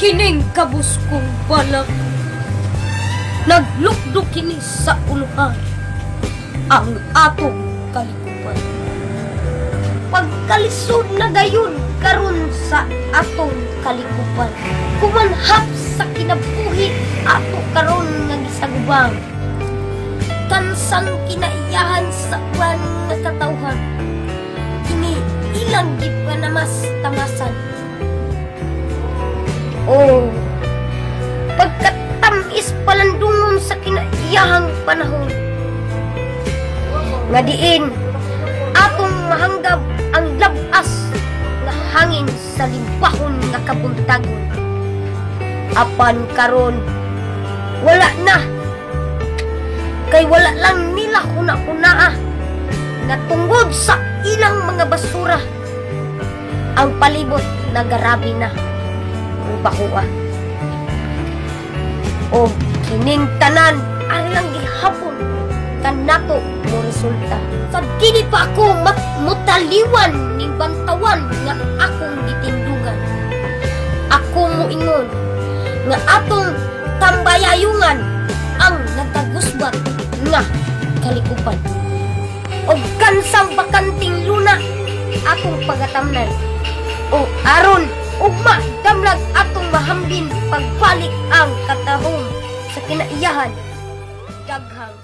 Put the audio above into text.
Kining kabus kong balak, naglukdo kini sa uluhan ang atong kalikupan. Pagkalisod na gayon karon sa atong kalikupan, kumanhap sa kinabuhi ato karon nga gisagubang. Kansang kinaiyahan sa uban nga katawhan, kini ilang gipanamas tamasan. Oh, pagkatamis palandungon sa kinaiyahang panahon, nga diin atong mahanggab ang labas nga hangin sa limbahon nga kabuntagon. Apan karon wala na, kay wala lang nila huna-hunaa nga tungod sa ilang mga basura ang palibot nagarabi na ang bakua. O kining tanan ari lang gihapon kanato mo resulta. Sa dili pa ako mutaliwan ning bantawan nga akong gitindugan, ako moingon nga atong tambayayungan ang nagkagusbat nga kalikupan. Og kansang bakanting luna atong pagatamnan. O aron ugma damlag atong mahambin pagbalik ang katahom sa kinaiyahan. Daghang